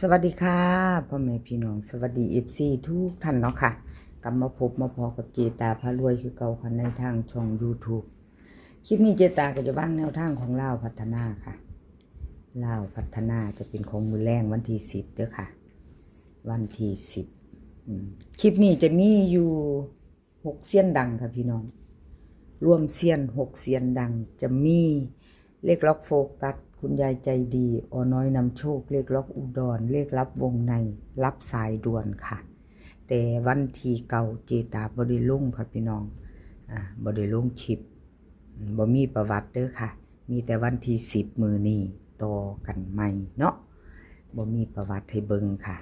ສະຫວັດດີຄ່ະ ພໍ່ແມ່ພີ່ນ້ອງ ສະຫວັດດີ ເອັຟຊີ ທຸກທ່ານເນາະຄ່ະ. ກັບມາພົບມາພໍ້ກັບເຈຕາພາລວຍຄືເກົ່າຄ່ະ ໃນທາງຊ່ອງ YouTube. ຄລິບນີ້ເຈຕາກໍຈະວາງແນວທາງຂອງລາວພັດທະນາຄ່ະ. ລາວພັດທະນາຈະເປັນຂອງມື້ແລງວັນທີສິບເດີຄ່ະ ວັນທີສິບ. ອືມ ຄລິບນີ້ຈະມີຢູ່ ຫົກເຊຍນດັງຄ່ະພີ່ນ້ອງ, ລວມເຊຍນຫົກເຊຍນດັງ ຈະມີເລກລັອກໂຟກັສ ຄຸນຍາຍໃຈດີ, ອໍນ້ອຍນຳໂຊກ, ເລກລັອກອຸດອນ, ເລກລັບວົງໃນ, ລັບສາຍດ່ວນຄ່ະ. ແຕ່ວັນທີເກົ້າ ເຈຕາບໍ່ໄດ້ລົງຄ່ະພີ່ນ້ອງ, ອາ ບໍ່ໄດ້ລົງຄລິບ, ບໍ່ມີປະຫວັດເດີຄ່ະ, ມີແຕ່ວັນທີສິບມື້ນີ້ຕໍ່ກັນໃໝ່ເນາະ, ບໍ່ມີປະຫວັດໃຫ້ເບິ່ງຄ່ະ.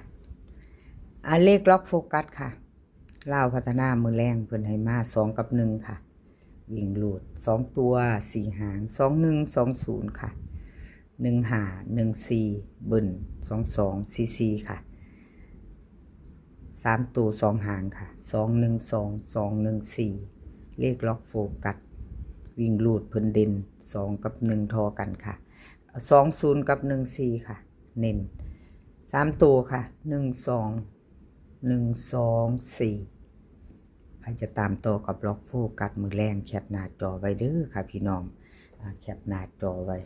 ອາ ເລກລັອກໂຟກັສຄ່ະ. ລາວພັດທະນາມື້ແລງເພິ່ນໃຫ້ມາສອງກັບໜຶ່ງຄ່ະ, ວິ່ງຮູດສອງຕົວສີ່ຫາງ ສອງໜຶ່ງ ສອງສູນຄ່ະ, ໜຶ່ງຫ້າ ໜຶ່ງສີ່ ເບິ້ນ ສອງສອງ ສີ່ສີ່ຄ່ະ, ສາມໂຕສອງຫາງຄ່ະ ສອງໜຶ່ງສອງ ສອງໜຶ່ງສີ່. ເລກລັອກໂຟກັສ ວິ່ງຮູດເພິ່ນເດັ່ນສອງກັບໜຶ່ງທໍ່ກັນຄ່ະ, ສອງສູນກັບໜຶ່ງສີ່ຄ່ະ ເນັ້ນ ສາມໂຕຄ່ະ ໜຶ່ງສອງ ໜຶ່ງສອງສີ່. ໃຜຈະຕາມຕໍ່ກັບລັອກໂຟກັສມື້ແລງ ແຄປໜ້າຈໍໄວ້ເດີຄ່ະພີ່ນ້ອງ, ອາ ແຄປໜ້າຈໍໄວ້.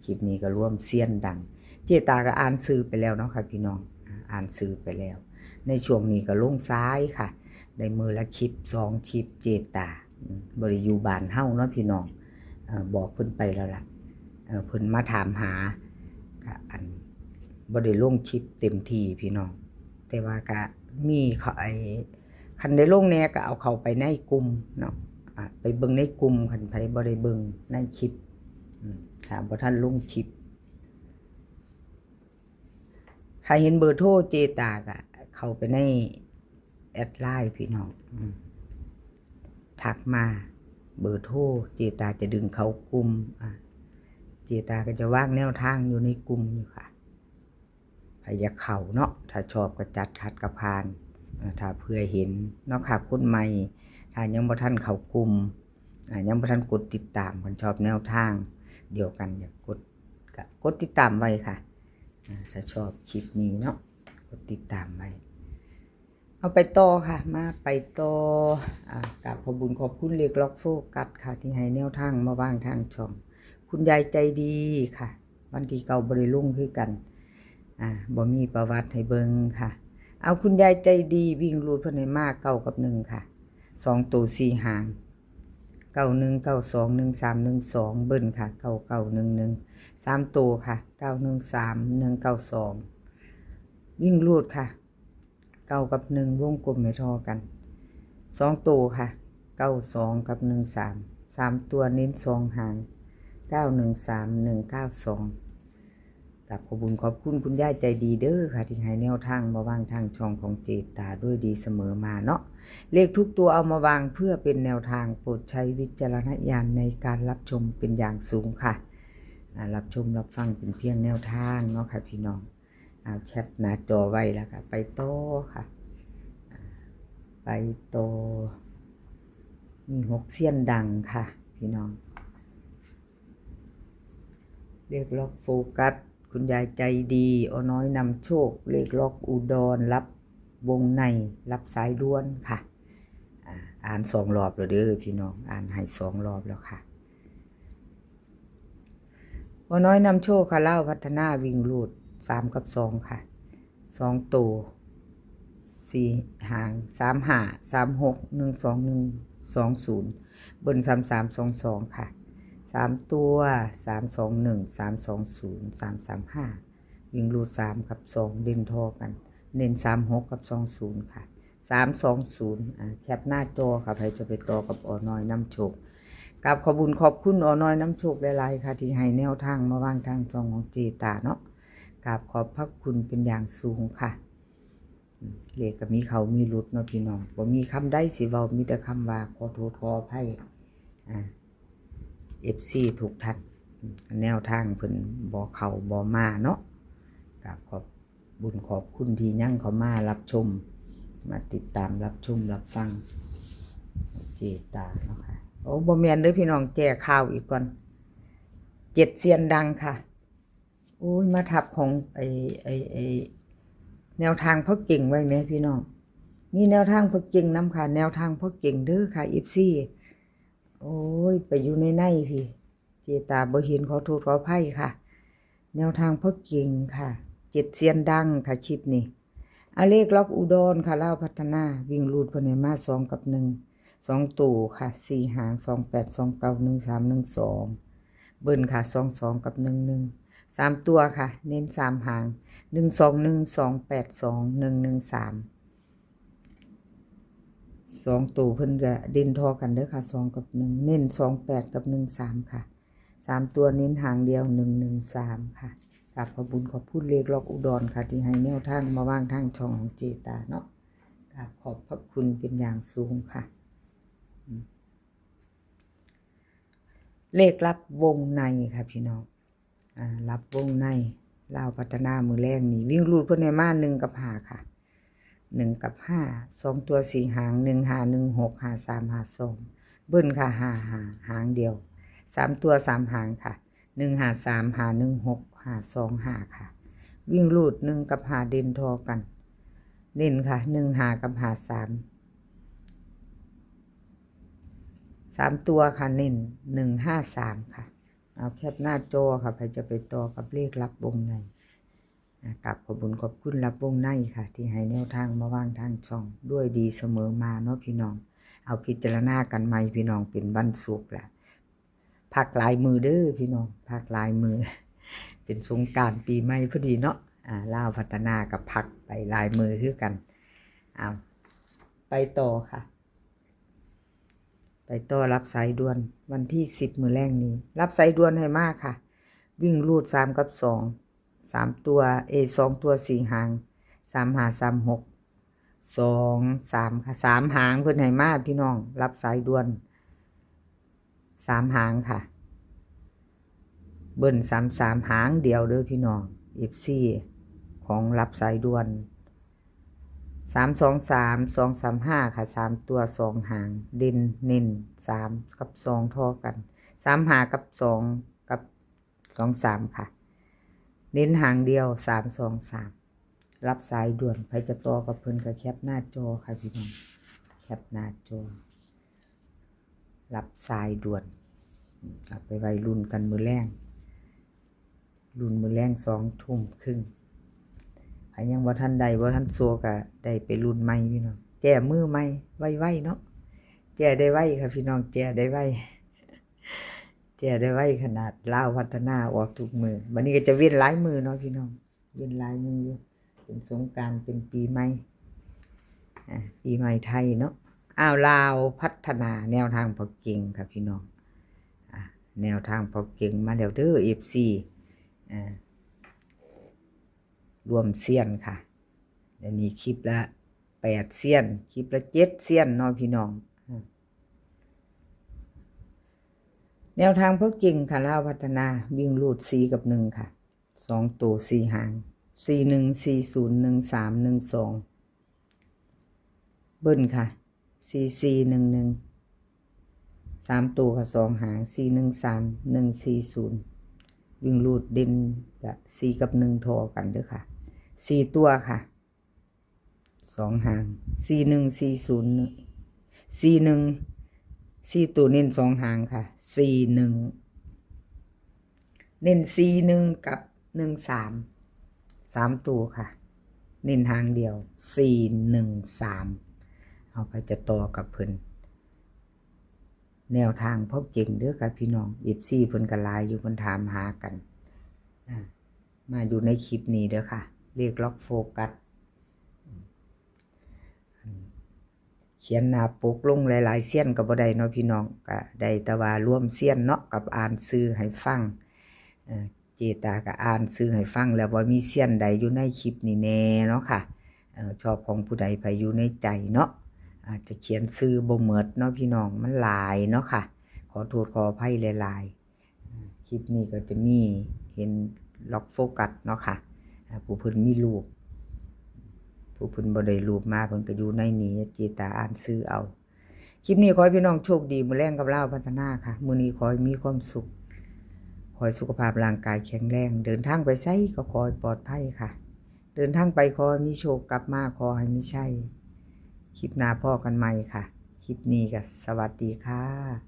ຄລິບນີ້ກໍລວມເຊຍນດັງ, ເຈຕາກໍອ່ານຊື່ໄປແລ້ວເນາະຄ່ະພີ່ນ້ອງ, ອາ ອ່ານຊື່ໄປແລ້ວ. ໃນຊ່ວງນີ້ກໍລົງສາຍຄ່ະ, ໄດ້ມື້ລະຄລິບສອງຄລິບເຈຕາ, ອືມ ບໍ່ໄດ້ຢູ່ບ້ານເຮົາເນາະພີ່ນ້ອງ, ເອີ ບອກເພິ່ນໄປແລ້ວລະ, ເອີ ເພິ່ນມາຖາມຫາ, ກະອັນ ບໍ່ໄດ້ລົງຄລິບເຕັມທີ່ພີ່ນ້ອງ, ແຕ່ວ່າກະມີເຂົາ ໄອ້ ຄັນໄດ້ລົງແດ່ກໍເອົາເຂົ້າໄປໃນກຸ່ມເນາະ, ອາ ໄປເບິ່ງໃນກຸ່ມ ຄັນໃຜບໍ່ໄດ້ເບິ່ງໃນຄລິບ, ອືມ ຖ້າບໍ່ທັນລົງຄລິບ. ຖ້າເຫັນເບີໂທເຈຕາກໍເຂົ້າໄປໃນແອັດໄລນ໌ພີ່ນ້ອງ, ອືມ ທັກມາເບີໂທ ເຈຕາຈະດຶງເຂົ້າກຸ່ມ, ອາ ເຈຕາກໍຈະວາງແນວທາງຢູ່ໃນກຸ່ມຢູ່ຄ່ະ. ໃຜຢາກເຂົ້າເນາະ, ຖ້າຊອບກໍຈັດ, ຂັດກໍຜ່ານ, ເອີ ຖ້າເພື່ອເຫັນເນາະຄ່ະ, ຄົນໃໝ່ ຖ້າຍັງບໍ່ທັນເຂົ້າກຸ່ມ, ອາ ຍັງບໍ່ທັນກົດຕິດຕາມ, ຄັນຊອບແນວທາງດຽວກັນ ຢາກກົດ ກໍກົດຕິດຕາມໄວ້ຄ່ະ, ອາ ຖ້າຊອບຄລິບນີ້ເນາະ, ກົດຕິດຕາມໄວ້. ເອົາໄປຕໍ່ຄ່ະ, ມາໄປຕໍ່, ອາ ກາບຂອບບຸນຂອບຄຸນເລກລັອກໂຟກັສຄ່ະ ທີ່ໃຫ້ແນວທາງມາວາງທາງຊ່ອງ. ຄຸນຍາຍໃຈດີຄ່ະ, ວັນທີເກົ້າບໍ່ໄດ້ລົງຄືກັນ, ອາ ບໍ່ມີປະຫວັດໃຫ້ເບິ່ງຄ່ະ. ເອົາ ຄຸນຍາຍໃຈດີ ວິ່ງຮູດເພິ່ນໃຫ້ມາເກົ້າກັບໜຶ່ງຄ່ະ, ສອງໂຕສີ່ຫາງ ເກົ້າໜຶ່ງ ເກົ້າສອງ ໜຶ່ງສາມ ໜຶ່ງສອງ ເບິ້ນຄ່ະ ເກົ້າເກົ້າ ໜຶ່ງໜຶ່ງ, ສາມໂຕຄ່ະ ເກົ້າໜຶ່ງສາມ ໜຶ່ງເກົ້າສອງ. ວິ່ງຮູດຄ່ະ ເກົ້າກັບໜຶ່ງ ວົງກົມໃຫ້ທໍ່ກັນ, ສອງໂຕຄ່ະ ເກົ້າສອງກັບໜຶ່ງສາມ, ສາມຕົວເນັ້ນສອງຫາງ ເກົ້າໜຶ່ງສາມ ໜຶ່ງເກົ້າສອງ. ກາບຂອບບຸນຂອບຄຸນຄຸນຍາຍໃຈດີເດີຄ່ະ ທີ່ໃຫ້ແນວທາງມາວາງທາງຊ່ອງຂອງເຈຕາດ້ວຍດີສະເໝີມາເນາະ. ເລກທຸກຕົວເອົາມາວາງເພື່ອເປັນແນວທາງ, ໂປດໃຊ້ວິຈາລະນະຍານໃນການຮັບຊົມເປັນຢ່າງສູງຄ່ະ. ອາ ຮັບຊົມຮັບຟັງເປັນພຽງແນວທາງເນາະຄ່ະພີ່ນ້ອງ. ອາ ແຄປໜ້າຈໍໄວ້ແລ້ວກໍໄປຕໍ່ຄ່ະ, ອາ ໄປຕໍ່. ມີຫົກເຊຍນດັງຄ່ະພີ່ນ້ອງ. ເລກລັອກໂຟກັສ ຄຸນຍາຍໃຈດີ, ອໍນ້ອຍນຳໂຊກ, ເລກລັອກອຸດອນ, ລັບວົງໃນ, ລັບສາຍດ່ວນຄ່ະ. ອາ ອ່ານສອງລອບແລ້ວເດີພີ່ນ້ອງ, ອ່ານໃຫ້ສອງລອບແລ້ວຄ່ະ. ອໍນ້ອຍນຳໂຊກຄ່ະ, ລາວພັດທະນາ ວິ່ງຮູດສາມກັບສອງຄ່ະ. ສອງໂຕ ສີ່ຫາງ ສາມຫ້າ ສາມຫົກ ໜຶ່ງສອງໜຶ່ງ ສອງສູນ ເບິ້ນ ສາມສາມ ສອງສອງຄ່ະ. ສາມຕົວ ສາມສອງໜຶ່ງ ສາມສອງສູນ ສາມສາມຫ້າ. ວິ່ງຮູດສາມກັບສອງ ເດັ່ນທໍ່ກັນ, ເນັ້ນສາມຫົກກັບສອງສູນຄ່ະ. ສາມສອງສູນ ອາ ແຄປໜ້າຈໍຄ່ະ, ໃຜຈະໄປຕໍ່ກັບ ອໍນ້ອຍນຳໂຊກ. ກາບຂອບບຸນຂອບຄຸນ ອໍນ້ອຍນຳໂຊກ ຫຼາຍໆຄ່ະ ທີ່ໃຫ້ແນວທາງມາວາງທາງຊ່ອງຂອງເຈຕາເນາະ. ກາບຂອບພະຄຸນເປັນຢ່າງສູງຄ່ະ. ເລກກໍມີເຂົ້າມີຫຼຸດເນາະພີ່ນ້ອງ, ບໍ່ມີຄຳໃດຊິເວົ້າ, ມີແຕ່ຄຳວ່າຂໍໂທດຂໍອະໄພ ອາ ເອັຟຊີທຸກທ່ານ. ແນວທາງເພິ່ນບໍ່ເຂົ້າບໍ່ມາເນາະ. ກາບຂອບບຸນຂອບຄຸນທີ່ຍັງເຂົ້າມາຮັບຊົມ, ມາຕິດຕາມຮັບຊົມຮັບຟັງເຈຕາເນາະຄ່ະ. ໂອ້ ບໍ່ແມ່ນເດີພີ່ນ້ອງ, ແກ້ຂ່າວອີກກ່ອນ. ເຈັດເຊຍນດັງຄ່ະ. ໂອ້ຍ ມາທັບຂອງໄອ້ ໄອ້ ໄອ້ ແນວທາງພໍ່ເກັ່ງໄວ້ແມ້ພີ່ນ້ອງ ມີແນວທາງພໍ່ເກັ່ງນຳຄ່ະ ແນວທາງພໍ່ເກັ່ງເດີຄ່ະ ເອັຟຊີ. ໂອ້ຍ ໄປຢູ່ໃນໃນພີ້ ເຈຕາບໍ່ເຫັນ ຂໍໂທດຂໍອະໄພຄ່ະ. ແນວທາງພໍ່ເກັ່ງຄ່ະ ເຈັດຊຽນດັງຄ່ະ ຄລິບນີ້. ອາ ເລກລັອກອຸດອນຄ່ະ ລາວພັດທະນາ ວິ່ງຮູດເພິ່ນໃຫ້ມາສອງກັບໜຶ່ງ ສອງໂຕຄ່ະ ສີ່ຫາງ ສອງແປດ ສອງເກົ້າ ໜຶ່ງສາມ ໜຶ່ງສອງ ເບິ້ນຄ່ະ ສອງສອງກັບໜຶ່ງໜຶ່ງ ສາມຕົວຄ່ະ ເນັ້ນສາມຫາງ ໜຶ່ງສອງໜຶ່ງ ສອງແປດສອງ ໜຶ່ງໜຶ່ງສາມ ສອງໂຕເພິ່ນກະເດັ່ນທໍ່ກັນເດີຄ່ະ ສອງກັບໜຶ່ງ ເນັ້ນສອງແປດກັບໜຶ່ງສາມຄ່ະ ສາມຕົວເນັ້ນຫາງດຽວ ໜຶ່ງໜຶ່ງສາມຄ່ະ. ກາບຂອບບຸນຂອບຄຸນເລກລັອກອຸດອນຄ່ະ ທີ່ໃຫ້ແນວທາງມາວາງທາງຊ່ອງຂອງເຈຕາເນາະ ກາບຂອບພະຄຸນເປັນຢ່າງສູງຄ່ະ. ເລກລັບວົງໃນຄ່ະພີ່ນ້ອງ ອາ ລັບວົງໃນ ລາວພັດທະນາມື້ແລງນີ້ ວິ່ງຮູດເພິ່ນໃຫ້ມາໜຶ່ງກັບຫ້າຄ່ະ ໜຶ່ງກັບຫ້າ ສອງຕົວສີ່ຫາງ ໜຶ່ງຫ້າໜຶ່ງ ຫົກຫ້າສາມ ຫ້າສອງ ເບິ້ນຄ່ະ ຫ້າຫ້າ ຫາງດຽວ ສາມຕົວສາມຫາງຄ່ະ ໜຶ່ງຫ້າສາມ ຫ້າໜຶ່ງຫົກ ຫ້າສອງຫ້າຄ່ະ. ວິ່ງຮູດໜຶ່ງກັບຫ້າເດັ່ນທໍ່ກັນ ເນັ້ນຄ່ະ ໜຶ່ງຫ້າກັບຫ້າສາມ ສາມຕົວຄ່ະ ເນັ້ນໜຶ່ງຫ້າສາມຄ່ະ. ເອົາແຄປໜ້າຈໍຄ່ະ ໃຜຈະໄປຕໍ່ກັບເລກລັບວົງໃນ. ອາ ກາບຂອບບຸນຂອບຄຸນລັບວົງໃນຄ່ະ ທີ່ໃຫ້ແນວທາງມາວາງທາງຊ່ອງດ້ວຍດີສະເໝີມາເນາະພີ່ນ້ອງ. ເອົາພິຈາລະນາກັນໃໝ່ພີ່ນ້ອງ ເປັນວັນສຸກລະ ພັກຫຼາຍມື້ເດີພີ່ນ້ອງ ພັກຫຼາຍມື້ ເປັນສົງການປີໃໝ່ພໍດີເນາະ. ອາ ລາວພັດທະນາກໍພັກໄປຫຼາຍມື້ຄືກັນ. ເອົາ ໄປຕໍ່ຄ່ະ ໄປຕໍ່ ຮັບສາຍດ່ວນ ວັນທີສິບມື້ແລງນີ້ ຮັບສາຍດ່ວນໃຫ້ມາຄ່ະ ວິ່ງຮູດສາມກັບສອງ ສາມຕົວ ເອ ສອງຕົວສີ່ຫາງ ສາມຫ້າ ສາມຫົກ ສອງສາມຄ່ະ ສາມຫາງເພິ່ນໃຫ້ມາພີ່ນ້ອງ ຮັບສາຍດ່ວນສາມຫາງຄ່ະ ເບິ້ນສາມສາມ ຫາງດຽວເດີພີ່ນ້ອງ ເອັຟຊີ ຂອງຮັບສາຍດ່ວນ ສາມສອງສາມ ສອງສາມຫ້າຄ່ະ ສາມຕົວສອງຫາງ ເດັ່ນເນັ້ນສາມກັບສອງທໍ່ກັນ ສາມຫ້າກັບສອງກັບສອງສາມຄ່ະ ເນັ້ນຫາງດຽວ ສາມສອງສາມ ຮັບສາຍດ່ວນ ໃຜຈະຕໍ່ກັບເພິ່ນກໍແຄປໜ້າຈໍຄ່ະພີ່ນ້ອງ ແຄປໜ້າຈໍ ຮັບສາຍດ່ວນ ເອົາໄປໄວ້ລຸ້ນກັນມື້ແລງ ລຸ້ນມື້ແລງສອງທຸ່ມຄຶ່ງ ໃຜຍັງບໍ່ທັນໄດ້ ບໍ່ທັນໂຊກະໄດ້ໄປລຸ້ນໃໝ່ພີ່ນ້ອງ ແຈ້ມືໃໝ່ໄວໆເນາະ ແຈ້ໄດ້ໄວຄ່ະພີ່ນ້ອງ ແຈ້ໄດ້ໄວ ແຈ້ໄດ້ໄວຂະໜາດ ລາວພັດທະນາອອກທຸກມື້ ບັດນີ້ກໍຈະເວັ້ນຫຼາຍມື້ເນາະພີ່ນ້ອງ ເວັ້ນຫຼາຍມື້ຢູ່ ເປັນສົງການ ເປັນປີໃໝ່ ອາ ປີໃໝ່ໄທເນາະ. ອ້າວ ລາວພັດທະນາ ແນວທາງພໍ່ເກັ່ງຄ່ະພີ່ນ້ອງ ອາ ແນວທາງພໍ່ເກັ່ງມາແລ້ວເດີ ເອັຟຊີ ອາ ລວມຊຽນຄ່ະ ດຽວນີ້ຄລິບລະແປດຊຽນ ຄລິບລະເຈັດຊຽນເນາະພີ່ນ້ອງ ອາ ແນວທາງພໍ່ເກັ່ງຄ່ະ ລາວພັດທະນາ ວິ່ງຮູດສີ່ກັບໜຶ່ງຄ່ະ ສອງໂຕສີ່ຫາງ ສີ່ໜຶ່ງ ສີ່ສູນ ໜຶ່ງສາມ ໜຶ່ງສອງ ເບິ້ນຄ່ະ ສີ່ສີ່ ໜຶ່ງໜຶ່ງ ສາມໂຕຄ່ະ ສອງຫາງ ສີ່ໜຶ່ງສາມ ໜຶ່ງສີ່ສູນ ວິ່ງຮູດເດັ່ນກະສີ່ກັບໜຶ່ງທໍ່ກັນເດີຄ່ະ ສີ່ຕົວຄ່ະ ສອງຫາງ ສີ່ໜຶ່ງ ສີ່ສູນ ສີ່ໜຶ່ງ ສີ່ໂຕເນັ້ນສອງຫາງຄ່ະ ສີ່ໜຶ່ງ ເນັ້ນສີ່ໜຶ່ງກັບໜຶ່ງສາມ ສາມໂຕຄ່ະ ເນັ້ນຫາງດຽວ ສີ່ໜຶ່ງສາມ ເອົາ ໃຜຈະຕໍ່ກັບເພິ່ນ ແນວທາງພໍ່ເກັ່ງເດີຄ່ະພີ່ນ້ອງ ເອັຟຊີ ເພິ່ນກໍຫຼາຍຢູ່ ເພິ່ນຖາມຫາກັນ ອາ ມາຢູ່ໃນຄລິບນີ້ເດີຄ່ະ ເລກລັອກໂຟກັສ ຂຽນໜ້າປົກລົງຫຼາຍໆຊຽນກໍບໍ່ໄດ້ເນາະພີ່ນ້ອງ ກໍໄດ້ແຕ່ວ່າລວມຊຽນເນາະ ກັບອ່ານຊື່ໃຫ້ຟັງ ເອີ ເຈຕາກໍອ່ານຊື່ໃຫ້ຟັງແລ້ວ ວ່າມີຊຽນໃດຢູ່ໃນຄລິບນີ້ແດ່ເນາະຄ່ະ ເອີ ຊອບຂອງຜູ້ໃດໃຜຢູ່ໃນໃຈເນາະ ອາດຈະຂຽນຊື່ບໍ່ໝົດເນາະພີ່ນ້ອງ ມັນຫຼາຍເນາະຄ່ະ ຂໍໂທດຂໍອະໄພຫຼາຍໆ. ອາ ຄລິບນີ້ກໍຈະມີເຫັນລັອກໂຟກັສເນາະຄ່ະ ອາ ຜູ້ເພິ່ນມີຮູບ ຜູ້ເພິ່ນບໍ່ໄດ້ຮູບມາ ເພິ່ນກໍຢູ່ໃນນີ້ ເຈຕາອ່ານຊື່ເອົາ. ຄລິບນີ້ຂໍໃຫ້ພີ່ນ້ອງໂຊກດີ ມື້ແລງກັບລາວພັດທະນາຄ່ະ ມື້ນີ້ຂໍໃຫ້ມີຄວາມສຸກ ຂໍໃຫ້ສຸຂະພາບຮ່າງກາຍແຂງແຮງ ເດີນທາງໄປໃສກໍຂໍໃຫ້ປອດໄພຄ່ະ. ເດີນທາງໄປຂໍໃຫ້ມີໂຊກ ກັບມາຂໍໃຫ້ມີໄຊ. ຄລິບໜ້າພໍ້ກັນໃໝ່ຄ່ະ. ຄລິບນີ້ກໍສະຫວັດດີຄ່ະ.